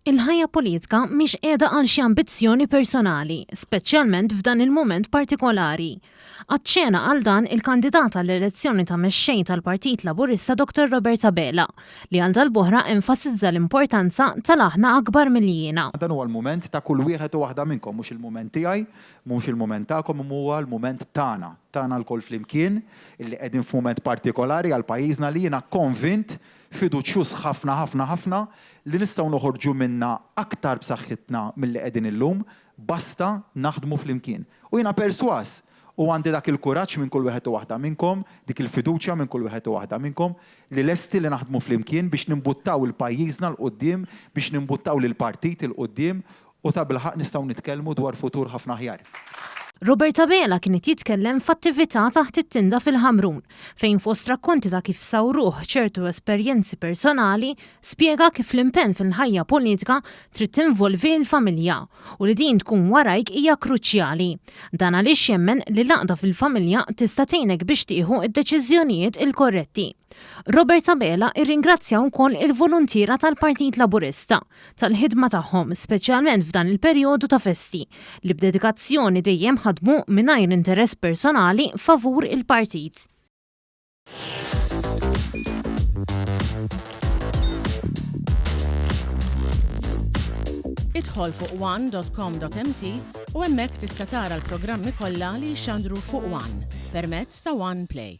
Il-ħajja politika mhix qiegħda għal xi ambizzjoni personali, speċjalment f'dan il-mument partikolari. Aċċena għal dan il-kandidat għall-elezzjoni ta' mexxej tal-Partit Laburista Dottor Robert Abela, li għal darb'oħra enfasizza l-importanza tal-aħna akbar mill-jiena. Dan huwa l-mument ta' kull wieħed u waħda minnkom, mhux il-mument tiegħi, mhux il-mument tagħkom, imma huwa l-mument tagħna, tagħna lkoll flimkien, illi qegħdin f'mument partikolari għal pajjiżna li jiena konvint fiduċjuż ħafna ħafna ħafna li nistgħu noħorġu minnha aktar b'saħħitna milli qegħdin illum, basta naħdmu flimkien. U jiena persważ, u għandi dak il-kuraġġ minn kull wieħed u waħda minnkom, dik il-fiduċja minn kull wieħed u waħda minnkom, li lesti li naħdmu flimkien biex nimbuttaw 'il pajjiżna 'l quddiem, biex nimbuttaw lill-partit 'il quddiem u tabilħaqq nistgħu nitkellmu dwar futur ħafna aħjar. Robert Abela kien qed jitkellem f'attività taħt it-tinda fil-Ħamrun, fejn fost rakkonti ta' kif sawruh ċertu esperjenzi personali, spjega kif l-impenn fil-ħajja politika trid tinvolvi l-familja u li din tkun warajk hija kruċjali. Dan għaliex jemmen li l-għaqda fil-familja tista' tgħinek biex tieħu d-deċiżjonijiet il-korretti. Robert Abela rringrazzja wkoll il-voluntiera tal-Partit Laburista tal-ħidma tagħhom, speċjalment f'dan il-perjodu ta' festi, li b'dedikazzjoni dejjem ħadmu mingħajr interess personali favur il-partit. Idħol fuq one.com.mt u hemmhekk tista' tara l-programmi kollha li jixxandru fuq One permezz ta' One Play.